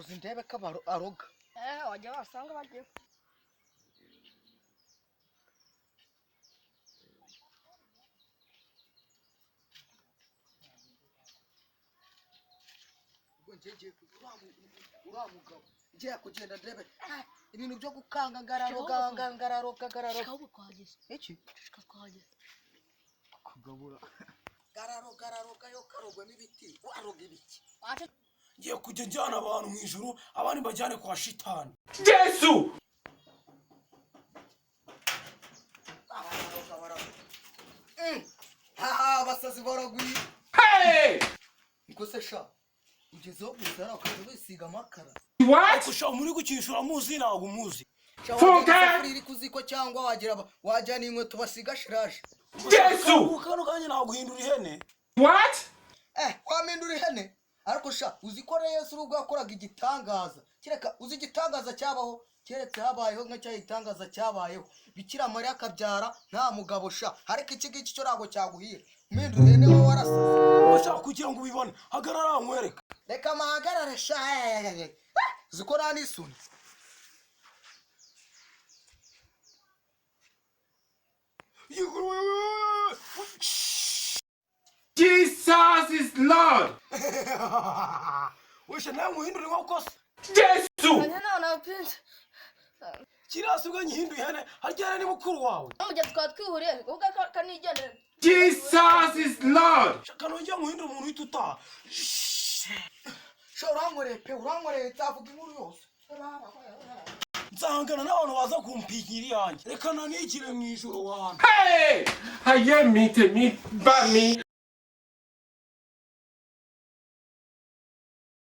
Umurozi ndebe ko aroga. Wajya wasanga bagiye. Ubwo njye ngiye uriya mugabo ngiye kugenda ndebe. Ibintu byo gukanga, ngararoga, ngararoga, ngararoga. Ahubwo twahageze. Iki? Ceceka, twahageze. Kugabura gararoga, araroga yo karogwemo ibiti, waroga ibiki? Wacu. Ngiye kujya njyana abantu mu ijuru, abandi mbajyane kwa shitani. Jesu! Bararoga, bararoga. Haha, abasazi baragwiye. Hey! Niko se sha, ugezeho gusa ukajya wisiga amakara? What? Ariko sha, muri gukinisha uramuzi, ntabwo umuzi. Sha, Funke! wagira isafuriya iri ku ziko cyangwa wagira wajyana inkweto basiga shiraje. Jesu! Kano kanya naguhindura ihene. What? Wampindura ihene, ariko sha, uzi ko rero Yesu ubwo yakoraga igitangaza, kereka uzi igitangaza cyabaho, keretse habayeho nka cya gitangaza cyabayeho Bikira Mariya akabyara nta mugabo sha. Ariko iki ngiki cyo ntabwo cyaguhira, mpindura ihene wowe warasaze. Ushaka kugira ngo ubibone, hagarara nkwereka. Reka mpahagarare sha. Uzi ko nta n'isoni. Jesus is Lord! Wishe nawe muhindura inkoko se? Jesu! None pinze. Kiriya si ubwo nyihinduye ihene, harya ihene ni mukuru wawe? N'umugezi twaba twihuriye ubwo kanigendera. Jesus is Lord! Shaka nongeye muhindura umuntu uhita utaha. Sha, urankoreye pe, urankoreye, nzavuga inkuru yose. Nzahangana n'abantu baza kumpigira iyanjye, reka nanigire mu ijoro wanjye. Hey! Ayé mi, tèmi bá mi.